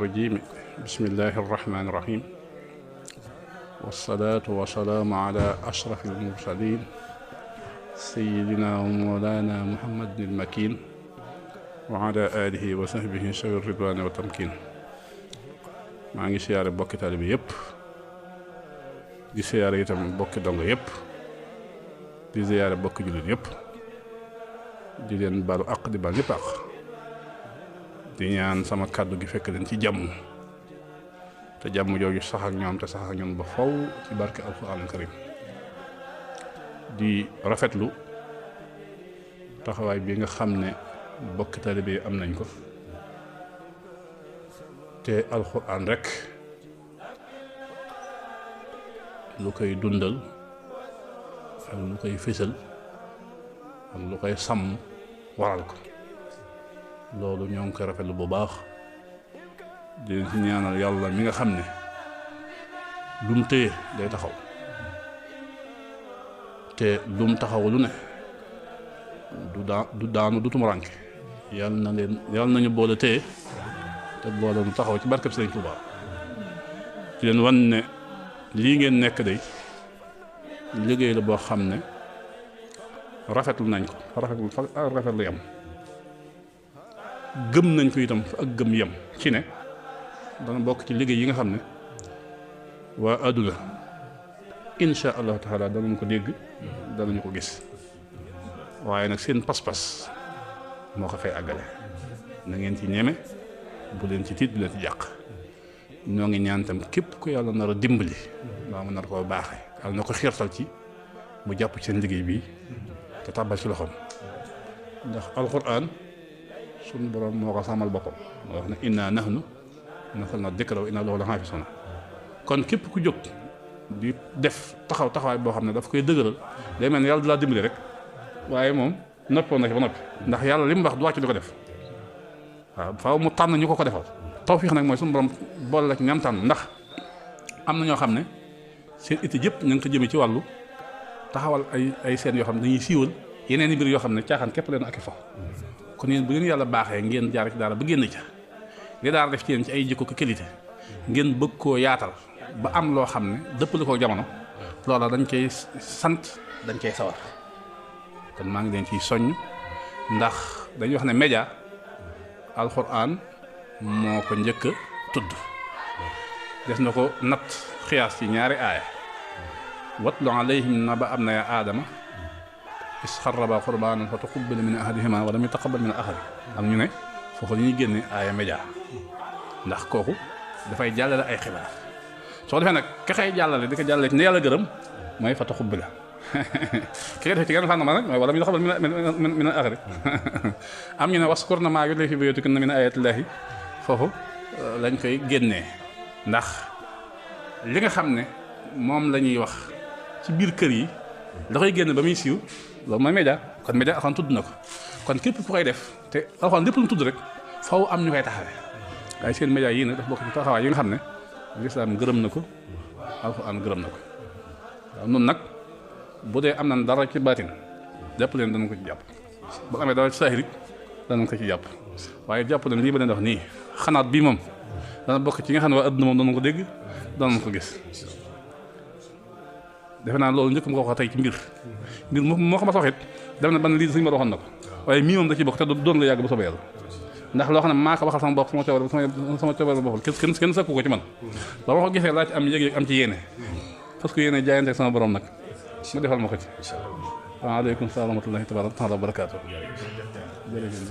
الرجيم بسم الله الرحمن الرحيم والصلاة والسلام على أشرف المرسلين سيدنا ومولانا محمد المكين وعلى آله وصحبه شر الرضوان والتمكين. maa ngi siyaare bokki taalibe yépp di siyaare itam bokki dongo yépp di siyaare bokki jullit yépp di leen balu àq di bal ñépp àq di ñaan sama kàddu gi fekk leen ci jàmm te jàmm jooju sax ak ñoom te sax ak ñoom ba faw ci barke alxuraanul karim di rafetlu taxawaay bi nga xam ne bokki taalibe am nañ ko te alxuraan rek lu koy dundal ak lu koy fésal ak lu koy sàmm waral ko loolu ñoo ngi koy rafetlu bu baax di ci ñaanal yàlla mi nga xam ne lu mu téye day taxaw te lu mu taxaw lu ne du daanu du tumuranke yàlla nañu boole téye te boole nu taxaw ci barkeb Sëriñ Tuubaa ci leen wan ne lii ngeen nekk day liggéey la boo xam ne rafetlu nañ ko rafetlu yam gëm nañ ko itam ak gëm yam ci ne dana bokk ci liggéey yi nga xam ne waa àdduna insha allahu taala danañ ko dégg danañu ko gis waaye nag seen pas-pas moo ko fay àggale na ngeen ci ñeme bu leen ci tiit bu leen ci jàq ñoo ngi ñaan tam képp ku yàlla nar a dimbali mbaa mu nar koo baaxe yàlla na ko xiirtal ci mu jàpp ci seen liggéey bi te tàbbal ci loxoom ndax alxuraan suñu borom moo ko sàmmal boppam moo wax ne inna nahnu nazzalna dikra wa inna lahu la xaafisuun kon képp ku jóg di def taxawaay boo xam ne daf koy dëgëral day mel ne yàlla du laa dimbali rek waaye moom noppoon na ci ba noppi ndax yàlla li mu wax du wàcc di ko def waaw faaw mu tànn ñu ko defal tawfiix nag mooy suñu borom boole la ci ñam tànn ndax am na ñoo xam ne seen itti yëpp ñu ngi ko jëmee ci wàllu taxawal ay seen yoo xam ne dañuy siiwal yeneen i mbir yoo xam ne caaxaan képp leen ak i fo kon yéen bu leen yàlla baaxee ngeen jaar ci daara ba génn ca li daara def ci yéen ci ay jikko ko qualité ngeen bëgg koo yaatal ba am loo xam ne dëppale koo jamono loola dañ koy sant dañ koy sawar kon maa ngi leen ciy soññ ndax dañuy wax ne média alxuraan moo ko njëkk a tudd des na ko natt xiyaas ci ñaari aaya watlu alayhim naba abnaya aadama is xarraba qurbaanan fa tuqubila min ahadihima wa lam yutaqabbal min al-axar am ñu ne foofu li ñuy génne aaya média ndax kooku dafay jàllale ay xibaar soo defee nag ka xay jàllale di ko jàllale ci ne yàlla gërëm mooy fa tuqubila ki nga defee ci genn fànn ma nag mooy wala mu taxabal min al-axar am ñu ne waskurna maa yutla fi buyutikunna min ayatillahi foofu lañ koy génnee ndax li nga xam ne moom la ñuy wax ci biir kër yi da koy génne ba muy siiw loolu mooy média kon média alxuraan tudd na ko kon képp ku koy def te alxuraan lépp lu mu tudd rek faw am ñu koy taxawee waaye seen média yii nag daf bokk ci taxawaay yi nga xam ne lislaam gërëm na ko alxuraan gërëm na ko waaw noonu nag bu dee am na dara ci baatin jàpp leen danañ ko ci jàpp bu amee dara ci saahir danañ ko ci jàpp waaye jàpp leen lii ba leen wax nii xanaat bii moom dana bokk ci nga xam ne waa adduna moom danañ ko dégg danañ ko gis defe naa loolu njëkk ma ko wax tey ci mbir moo xam ne wax it def na ban lii suñu ma waxoon na ko waaye mii moom da ci bokk te doon la yàgg bu soobee yàlla ndax loo xam ne maa ko waxal sama bopp sama coobare bopp kenn sakku ko ci man ba ma ko gisee laa ci am yëg-yëg am ci yéene parce que yéene jaayante ak sama borom nag mu defal ma ko ci waaleykum salaam wa rahmatullahi taala wa barakaatu jërëjëf